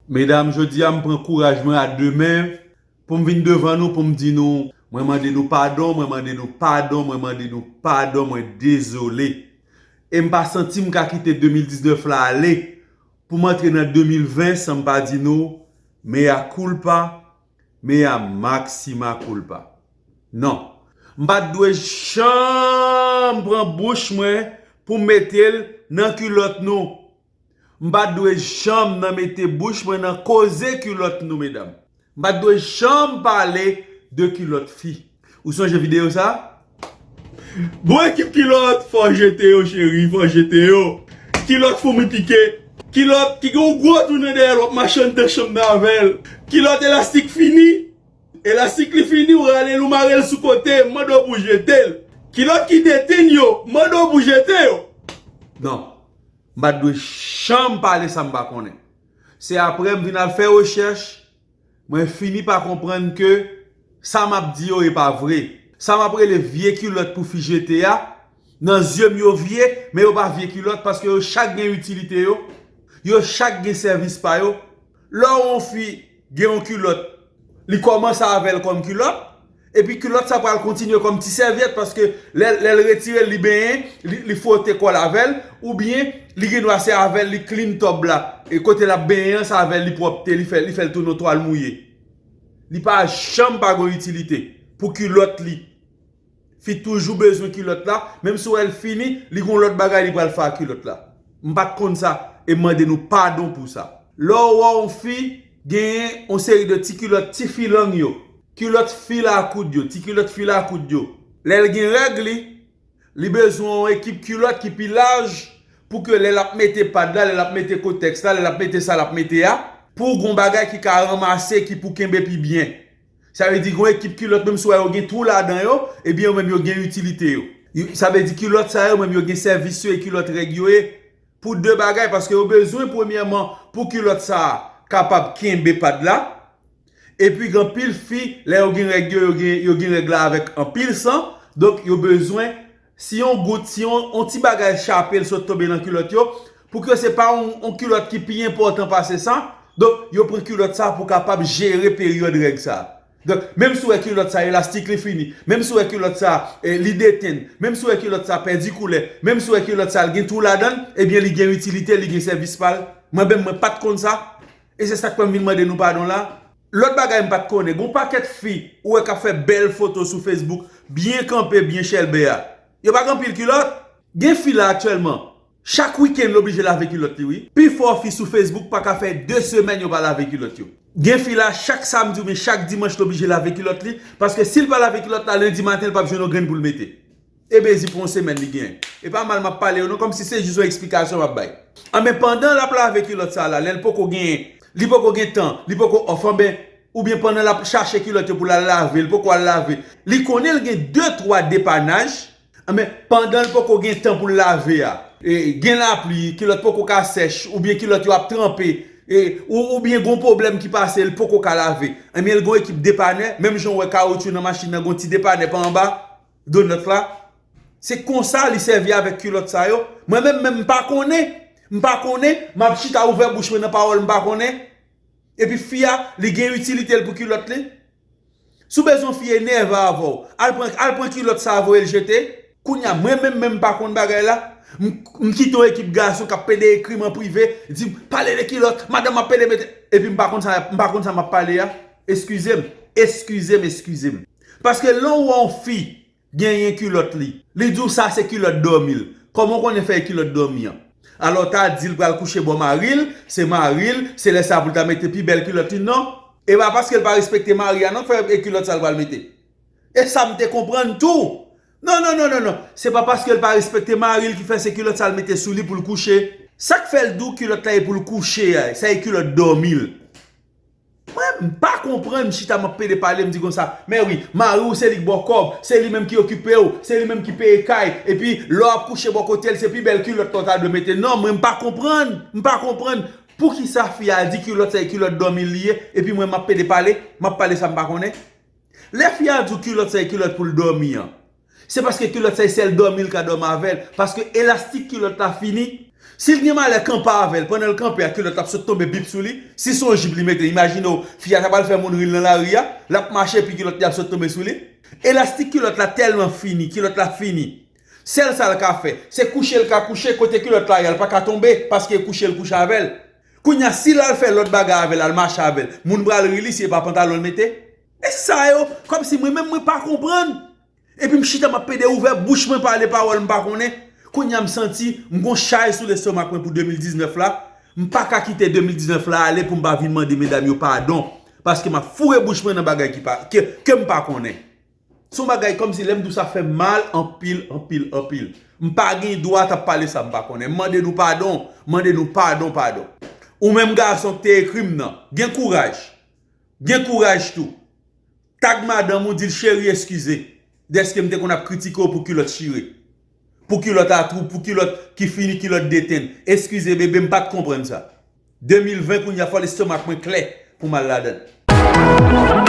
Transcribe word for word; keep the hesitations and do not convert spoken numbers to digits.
Medam, jodi a m pran kouraj mwen a de men pou m vin devan nou, pou m di nou, mwen mande nou padon, mwen mande nou padon, mwen mande nou padon, mwen dezole. E m pa santi m ka kite de mil diznèf la ale pou m antre nan de mil ven san m pa di nou, mea culpa, mea maxima culpa. Non. M pa t dwe janm pran bouch mwen pou m mete l nan kilòt nou. M pa t dwe janm nan mete bouch mwen nan koze kilòt nou, medam. M pa t dwe janm pale de kilòt fi. Ou sonje videyo sa? Bon, ekip kilòt, fò jete yo, cheri, fò jete yo. Kilòt foumi pike. Kilòt ki gen yon gwo twou nan dèyè l, w ap mache anndan chanm nan avè l. Kilòt elastik fini. Elastik li fini, ou rale l, ou mare l sou kote, m mande w pou jete l. Kilòt ki detenn yo, m mande w pou jete yo. Non. M pa t dwe janm pale sa m pa konnen. Se apre m vin al fè rechèch, mwen fini pa konprann ke sa m ap di yo e pa vre. Sa m ap rele vye kilòt pou fi jete a, nan zye m yo vye, men yo pa vye kilòt paske yo chak gen itilite yo, yo chak gen sèvis pa yo. Lè yon fi gen yon kilòt, li kòmanse avè l kòm kilòt, epi kilòt sa pral kontinye kòm ti sèvyèt paske lè, lè l retire l, li benyen, li, li fwote kò l avè l, oubyen li gen dwa se avè l, li clean tub la, e kote l ap benyen an, se avè l li pwòpte, li fè, li fè l tounen yon twal mouye. Li pa janm pa gen itilite pou kilòt li. Fi toujou bezwen kilòt la, menm si w wè l fini, li gon lòt bagay li pral fè ak kilòt la. M pa t konn sa, e m mande nou padon pou sa. Lè w wè yon fi genyen yon seri de ti kilòt ti fi lang yo, kilòt fil a koud yo, ti kilòt fil a koud yo, lè l gen règ li, li bezwen yon ekip kilòt ki pi laj pou ke lè l ap mete pad la, lè l ap mete kotèks la, lè l ap mete sa l ap mete a, pou gon bagay ki ka ranmase, ki pou kenbe pi byen. Sa vle di gon ekip kilòt, menm si w wè yo gen twou ladan yo, ebyen yo menm yo gen itilite yo. Yo, sa vle di kilòt sa yo menm yo gen sèvis yo e kilòt règ yo ye. Pou de bagay, paske yo bezwen premyèman pou kilòt sa a kapab kenbe pad la. Epi gen anpil fi, lè yo gen règ yo, yo gen, yo gen règ la avèk anpil san. Donk yo bezwen, si yon gout, si yon, yon ti bagay chape l sot tonbe nan kilòt yo, pou ke se pa yon, yon kilòt ki pi enpòtan pase sa. Donk yo pran kilòt sa pou kapab jere peryòd règ sa. Donk, menm si w wè kilòt sa elastik li fini, menm si w wè kilòt sa, eh, li detenn, menm si w wè kilòt sa pèdi koulè, menm si w wè kilòt sa l gen twou ladan l, ebyen li gen itilite, li gen sèvis pa l. Mwen menm, mwen pa t konn sa. E se sa k fè m vin mande nou padon la. Lòt bagay m pa t konnen, gon pakèt fi ou wè k ap fè bèl foto sou Facebook, byen kanpe, byen chèlbè a. Yo pa gen anpil kilòt. Gen fi la aktyèlman, chak wikenn l oblije lave kilòt li, wi. Pifò fi sou Facebook pa ka fè de semèn yo pa lave kilòt yo. Gen fi la, chak samdi oubyen chak dimanch l oblije lave kilòt li, paske si l pa lave kilòt la, lendi maten l p ap jwenn yon grenn pou l mete. E bezi pou yon semèn li genyen. E pa mal m ap pale yo non, kòmsi se jis yon eksplikasyon m ap bay. Anben, pandan l ap lave kilòt sa la, lè l poko genyen, li poko gen tan, li poko off, anben, oubyen pandan l ap chache kilòt yo pou l al lave, li poko al lave, li konnen l gen de, twa depanaj, anben, pandan l poko gen tan pou l lave a, e, gen lapli, kilòt poko ka sèch, oubyen kilòt yo ap tranpe, e, ou, oubyen gon pwoblèm ki pase, l poko ka lave. Anben, l gon ekip depanè, menm jan w wè kawotchou nan machin nan, gon ti depanè pa anba donòt la. Se konsa li sèvi avèk kilòt sa yo. Mwen menm, menm m pa konnen. M pa konnen, m ap chita ouvè bouch mwen nan pawòl m pa konnen. Epi fi a, li gen itilite l pou kilòt li. Si w bezwen yon fi enève avè w, al pran, al pran kilòt sa a voye l jete. Kounye a, mwen menm, menm m pa konn bagay la. M, m kite yon ekip gason k ap pede ekri m an prive, di m, "Pale de kilòt, madanm ap pede mete," epi m pa konn sa, m pa konn sa m ap pale a. Eskize m, eskize m, eskize m. Paske lè w wè yon fi genyen kilòt li, li di w sa se kilòt dòmi l. Kòman w konnen fè e kilòt dòmi an? Alò, w ta di l pral kouche bò mari l, se mari l, se lè sa a pou l ta mete pi bèl kilòt li, non? E pa paske l pa respekte mari a, non, k fè e kilòt sa l pral mete. E sa m te konprann tou. Non, non, non, non, non. Se pa paske l pa respekte mari l ki fè se kilòt sa l mete sou li pou l kouche. Sa k fè l di w kilòt la e pou l kouche a, sa e kilòt dòmi l. Mwen, m pa konprann, m chita, m ap pede pale, m di konsa, "Men wi, mari w se li k ba w kòb, se li menm ki okipe w, se li menm ki peye kay, epi lè w ap kouche bò kote l, se pi bèl kilòt la w ta dwe mete." Non, mwen, m pa konprann, m pa konprann. Poukisa fi a di kilòt sa e kilòt dòmi l li ye, epi mwen, m ap pede pale, m ap pale sa m pa konnen? Lè fi a di w kilòt sa e kilòt pou l dòmi an, se paske kilòt sa e sèl dòmi l ka dòmi avè l, paske elastik kilòt la fini, Si l gen malè kanpe avè l, pandan l kanpe a, kilòt la ap sot tonbe bip sou li. Si se yon jip li mete, imajine w, fi a ta pral fè moun ri l nan lari a, l ap mache epi kilòt li ap sot tonbe sou li. Elastik kilòt la tèlman fini, kilòt la fini. Sèl sa l ka fè, se kouche l ka kouche, kote kilòt la ye a l pa ka tonbe, paske kouche l kouche avè l. Kounye a, si l al fè lòt bagay avè l, al mache avè l, moun pral ri li si e pa pantalon l mete. E sa yo, kòmsi mwen menm mwen pa konprann. Epi m chita m ap pede ouvè bouch mwen pale pawòl m pa konnen. Kounye a m santi m gon chay sou lestomak mwen pou de mil diznèf la. M pa ka kite de mil diznèf la ale pou m pa vin mande medam yo padon. Paske m ap foure bouch mwen nan bagay ki pa, ke, ke m pa konnen. Se yon bagay kòmsi lè m di w sa fè m mal anpil, anpil, anpil. M pa gen dwa t ap pale sa m pa konnen. M mande nou padon, mande nou padon, padon. Ou menm gason k te ekri m nan, gen kouraj. Gen kouraj tou. Tag madanm ou, di l, cheri, eskize dèske m te konn ap kritike w pou kilòt chire, pou kilòt atwoup, pou kilòt ki fini, kilòt detenn. Eskize, bebe, m pa t konprann sa. De mil ven, kounye a, fò lestomak mwen klè pou m al ladan l.